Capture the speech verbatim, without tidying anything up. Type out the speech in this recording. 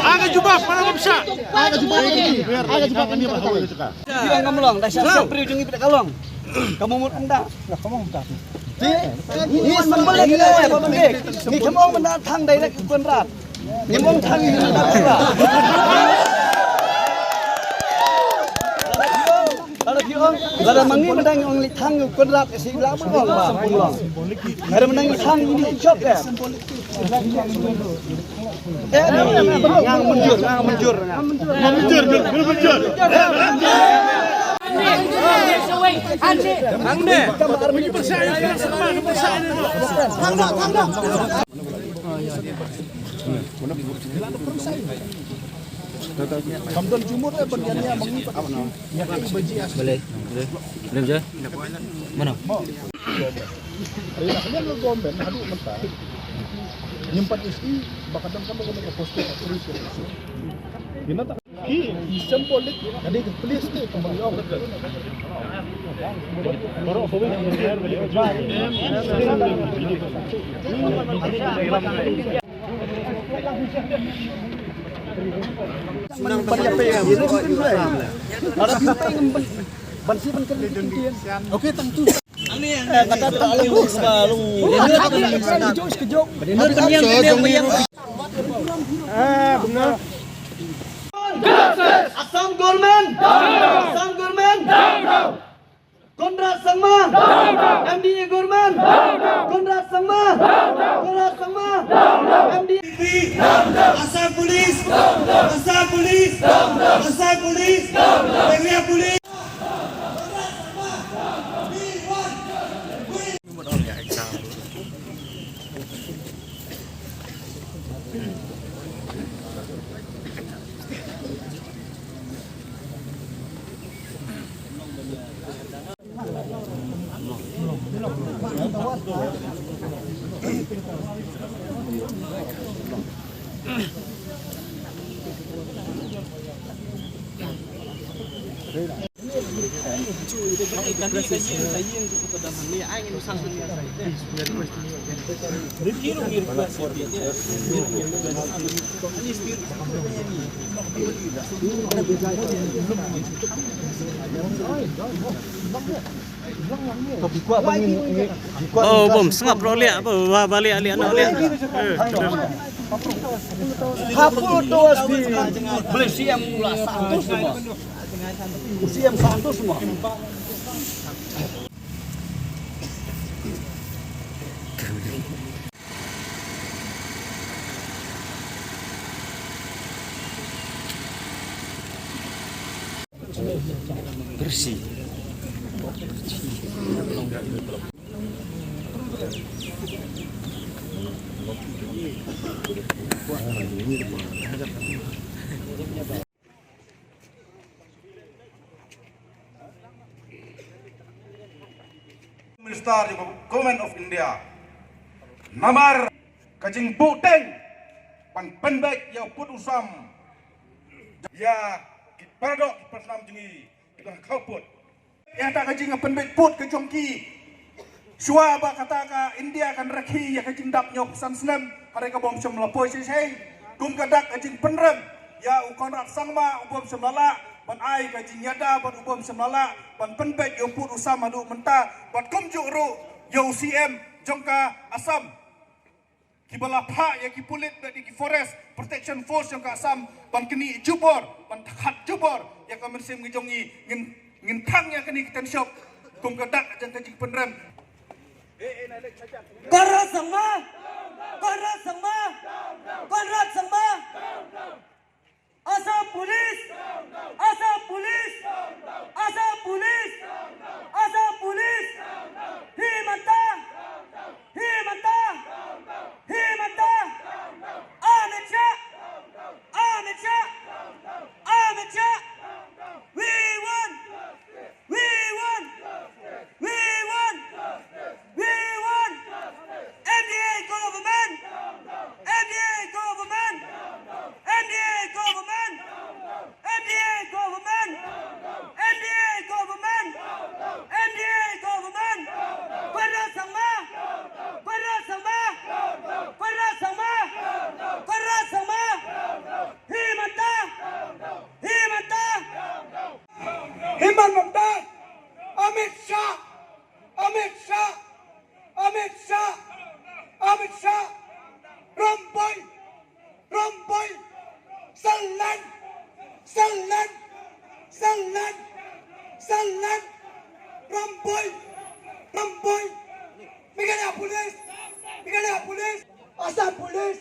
Aga jubab, mana bamsa? Aga jubab, aga jubab. Ïa ngam long, da sha sha priu jong ngi bad ka long. Ka mut ynda. Ni symbolik ne ba myndik. Ni khlem ong mynda thang direct u Conrad. Ni ong thang ïa u Conrad. Lada phi ong, lada ma ngi mynda ngi ong leit thang ïa u Conrad, ka shisha ba ong ba ong. Lada mynda ngi thang ïa u Conrad. Boleh. Boleh. Boleh je. Mana? Ai la ka liang ka government haduh mynta. Ngim pat ïohi ba ka dang kano kano ka post ka police ka. Ina ta ki symbolic ka dei ka police te ka ban ïoh. Assam government. Assam government. Conrad Sangma. M D A government. Conrad Sangma. Conrad Sangma. M D A. Assam Police. Assam Police. Assam Police. Meghalaya Police. Oh, bom sngap ro liah, ba ba liah liah na liah. Hapu to as bi. Boleh siam mula satu semua. Siam satu semua. Bersih. Minister jong ka Government of India. Namar ka jingbuhteng ban pynbeit ïa u pud u sam ïa ki paradoh ki parasnam jong ngi ki dang khaw pud. Ïa kata ka jingpynbeit pud ka jong ki. Shuwa ba kata ka India kan rakhe ïa ka jingdap hynñiewphew san snem, hynrei ka bym shym la poi shisha. Kum ka dak ka jingpynrem ïa u Conrad Sangma u bym shym la lah ban ai ka jingïada bad u bym shym la lah ban pynbeit ïa u pud u sam haduh mynta. Bad kumjuh ruh ïa u C M jong ka Assam. Kiba la phah ïa ki pulit bad ïa ki Forest Protection Force jong ka Assam ban knieh jubor, ban khat jubor ïa ka mynsiem ka jong ngi. Ngin, ngin thang ïa kane ka tension kum ka dak jong ka jingpynrem. Conrad Sangma! Conrad Sangma! Conrad Sangma! Assam Police! Assam Police! Assam Police! Assam Police! Hi mynta! Hi mynta! Hi mynta! Amit Shah! Amit Shah! Amit Shah! We want! We want! We want! We want! N D A government! N D A government! N D A government! N D A government! N D A government! N D A government! Conrad Sangma! Conrad Sangma! Conrad Sangma! Conrad Sangma! Hi mynta! Hi mynta! Himanta Biswa Sarma! Amit Shah! Amit Shah! Amit Shah! Amit Shah! Rambhoi! Rambhoi! Silence! Silence! Silence! Silence! Rambhoi! Rambhoi! Meghalaya Police! Meghalaya Police! Assam Police!